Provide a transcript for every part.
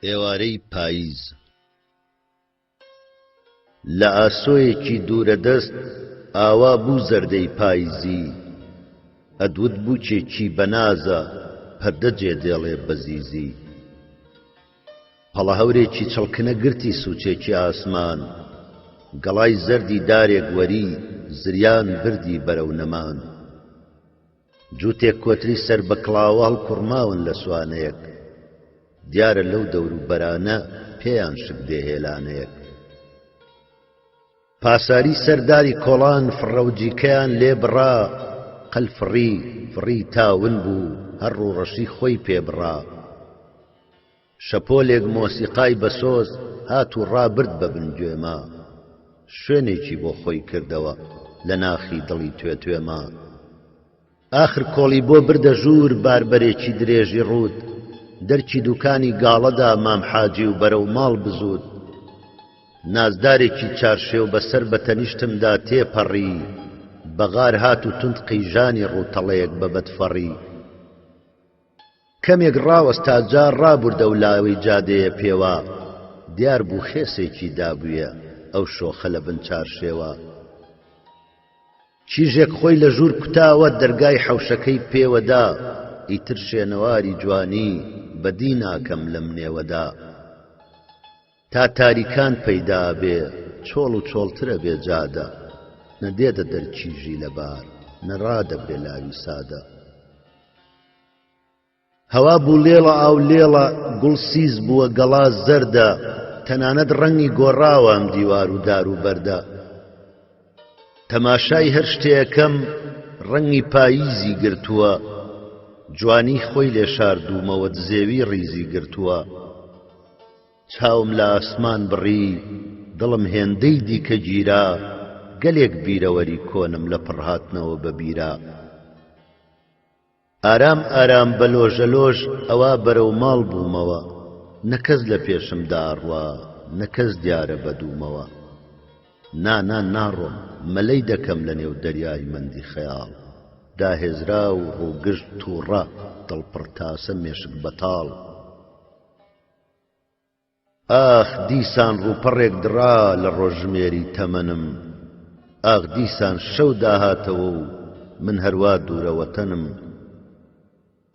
ئێوارەی پاییز. لە ئاسۆیەکی دوورەدەست ئاوا بوو زەردەی پاییزی ئەدوت بووکێکی بەنازە پەردە جێ دێڵێ بە زیزی پەڵە هەورێکی چڵکنە گرتی سووچێکی ئاسمان گەڵای زەردی دارێک وەری زریان بردی بەرەو نەمان. جووتێک کۆتری سەر بە کڵاوە هەڵکوڕماون لە سوانەیەک. دیارە لەو دەوروبەرانە پێیان شک دێ هێلانەیەک. پاساری سەر داری کۆڵان فڕەوجیکەیان لێ بڕا، قەل فڕی، فڕی تا ون بوو، هەر ڕووڕەشی خۆی پێ بڕا. شەپۆلێک مۆسیقای بەسۆز هات و ڕابرد بە بن گوێما. شوێنێکی بۆ خۆی کردەوە لە ناخی دڵی توێتوێما. ئاخر کۆڵی بۆ بردە ژوور باربەرێکی درێژی ڕووت، دەرکی دووکانی گاڵەدا مام حاجی و بەرەو ماڵ بزووت. نازدارێکی چارشێو بەسەر بە تەنیشتمدا تێپەڕی، بە غار هات و توند قیژانی ڕووتەڵەیەک بە بەدفەڕی. کەمێک ڕاوەستا جا ڕابوردەو لاوەی جادەیە پێوا دیار بوو خێسێکی دابوویە ئەو شۆخە لە بن چارشێوا. کیژێک خۆی لە ژوور کوتاوە دەرگای حەوشەکەی پێوە دا ئیتر شێنەواری جوانی بەدی ناکەم لەم نێوەدا. تا تاریکان پەیدا ئەبێ چۆڵ و چۆڵتر ئەبێ جادە نە دێتە دەر کیژی لەبار نە ڕادەبرێ لاوی سادە. هەوا بوو لێڵە ئاو لێڵە گوڵ سیس بووە گەڵا زەردە تەنانەت ڕەنگی گۆڕاوە ئەم دیوار و دار و بەردە تەماشای هەر شتێکەم ڕەنگی پاییزی گرتووە جوانی خۆی لێ شاردوومەوە دزێوی ڕیزی گرتووە چاوم لە ئاسمان بڕی دڵم هێندەی دیکە گیرا گەلێک بیرەوەری کۆنم لە پڕ هاتنەوە بە بیرا. ئارام ئارام بە لۆژە لۆژ ئەوا بەرەو ماڵ بوومەوە نە کەس لە پێشم دا ئەڕوا نە کەس دیارە بە دوومەوە نا نا ناڕۆم مەلەی دەکەم لە نێو دەریای مەندی خەیاڵ داهێزراو ڕووگژ تووڕە دڵ پڕ تاسە مێشک بەتاڵ. ئاخ دیسان ڕووپەڕێک دڕا لە ڕۆژژمێری تەمەنم ئاخ دیسان شەو داهاتەوە و من هەروا دوورە وەتەنم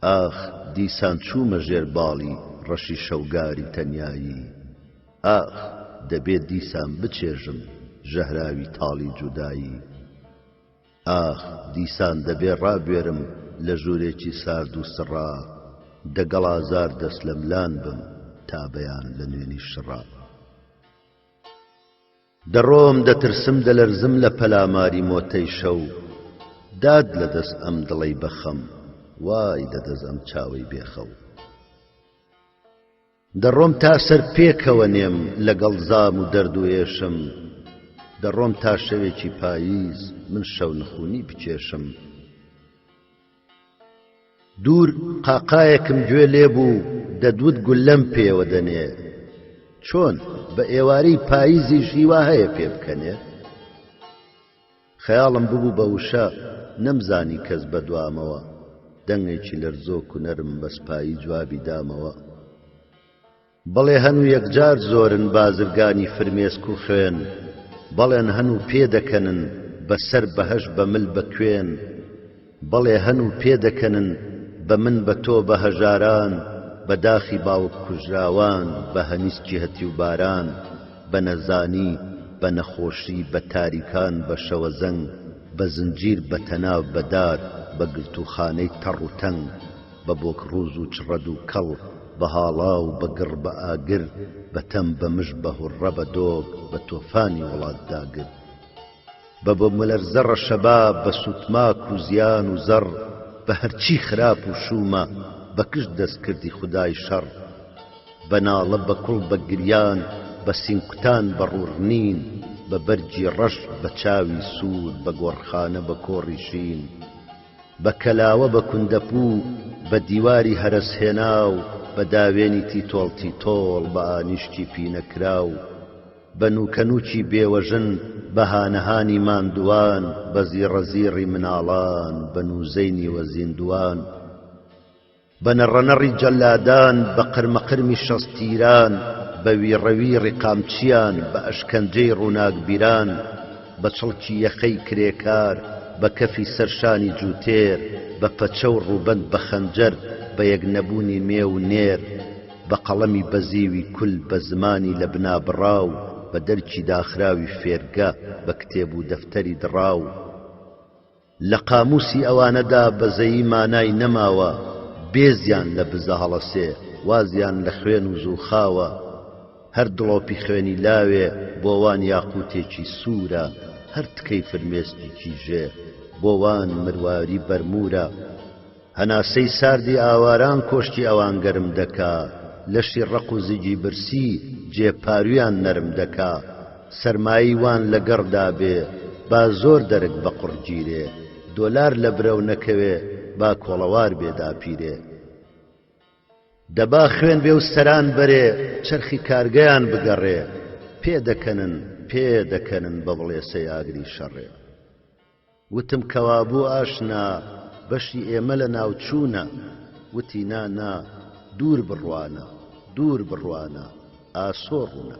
ئاخ دیسان چوومە ژێر باڵی ڕەشی شەوگاری تەنیایی ئاخ دەبێ دیسان بچێژم ژەهراوی تاڵی جودایی. ئاخ دیسان دەبێ ڕابوێرم لە ژوورێکی سارد و سڕا دەگەڵ ئازار دەستلەملان بم تا بەیان لە نوێنی شڕا. دەڕۆم دەترسم دەلەرزم لە پەلاماری مۆتەی شەو داد لە دەست ئەم دڵەی بە خەم وای لە دەست ئەم چاوەی بێ خەو. دەڕۆم تا سەر پێکەوە نێم لەگەڵ زام و دەرد و ئێشم دەڕۆم تا شەوێکی پاییز من شەونخونی بکێشم دوور قاقایەکم گوێ لێ بوو دەدوت گوللەم پێوە دەنێ چۆن بە ئێوارەی پاییزیش هیوا هەیە پێ بکەنێ؟ خەیاڵم ببوو بە وشە، نەمزانی کەس بە دوامەوە، دەنگێکی لەرزۆک و نەرم بە سپایی جوابی دامەوە. بەڵێ هەن و یەکجار زۆرن بازرگانی فرمێسک و خوێن، بەڵێن هەن و پێدەکەنن بە سەر بەهەشت بە مل بە کوێن، بەڵێ هەن و پێدەکەنن بە من بە تۆ بە هەژاران بە داخی باوک کوژراوان بە هەنیسکی هەتیو باران بە نەزانی بە نەخۆشی بە تاریکان بە شەوەزەنگ بە زنجیر بە تەناف بە دار بە گرتووخانەی تەڕ و تەنگ بە بۆک ڕووز و چڕەد و کەڵ بە هاڵاو بە گڕ بە ئاگر بە تەم بە مژ بە هوڕڕە بە دۆک بە تۆفانی وڵات داگر. بە بۆمەلەرزە ڕەشەبا بە سوتماک و زیان و زەڕ بە هەرچی خراپ و شوومە بە کشت دەستکردی خودای شەڕ بە ناڵە بە کوڵ بە گریان بە سینگکوتان بە ڕووڕنین بە بەرگی ڕەش بە چاوی سوور بە گۆڕخانە بە کۆڕی شین بە کەلاوە بە کوندەپوو بە دیواری هەرەسهێناو بە داوێنی تیتۆڵ تیتۆڵ بە ئانیشکی پینەکراو بە نووکەنووکی بێوەژن، بە هانەهانی ماندووان، بە زیڕەزیڕی مناڵان، بە نووزەی نیوە زیندووان. بە نەڕەنەڕی جەلادان، بە قرمەقرمی شەستیران، بە ویڕەویڕی قامچییان، بە ئەشکەنجەی ڕووناکبیران، بە چڵکی یەخەی کرێکار، بە کەفی سەر شانی جووتێر، بە پەچە و ڕووبەند بە خەنجەر، بە یەکنەبوونی مێ و نێر، بە قەڵەمی بەزیوی کول، بە زمانی لە بنابڕاو، بە دەرکی داخراوی فێرگە، بە کتێب و دەفتەری دڕاو. لە قامووسی ئەوانەدا بەزەیی مانای نەماوە، بێزیان لە بزە هەڵەسێ، وازیان لە خوێن و زووخاوە. هەر دڵۆپی خوێنی لاوێ بۆ وان یاقووتێکی سوورە، هەر تکەی فرمێسکی کیژێ بۆ وان مرواری بەرموورە. هەناسەی ساردی ئاواران کۆشکی ئەوان گەرم دەکا، لەشی ڕەق و زگی برسی جێ پارویان نەرم دەکا، سەرمایی وان لە گەڕ دابێ با زۆر دەرک بە قوڕ گیرێ، دۆلار لە برەو نەکەوێ با کۆڵەوار بێ داپیرێ. دەبا خوێن بێ و سەران بەرێ چەرخی کارگەیان بگەڕێ، پێ دەکەنن پێ دەکەنن بە بڵێسەی ئاگری شەڕێ. وتم کەوابوو ئاشنا بەشی ئێمە لە ناوچوونە، وتی نا نا دوور بڕوانە، دوور بڕوانە ئاسۆ ڕوونە.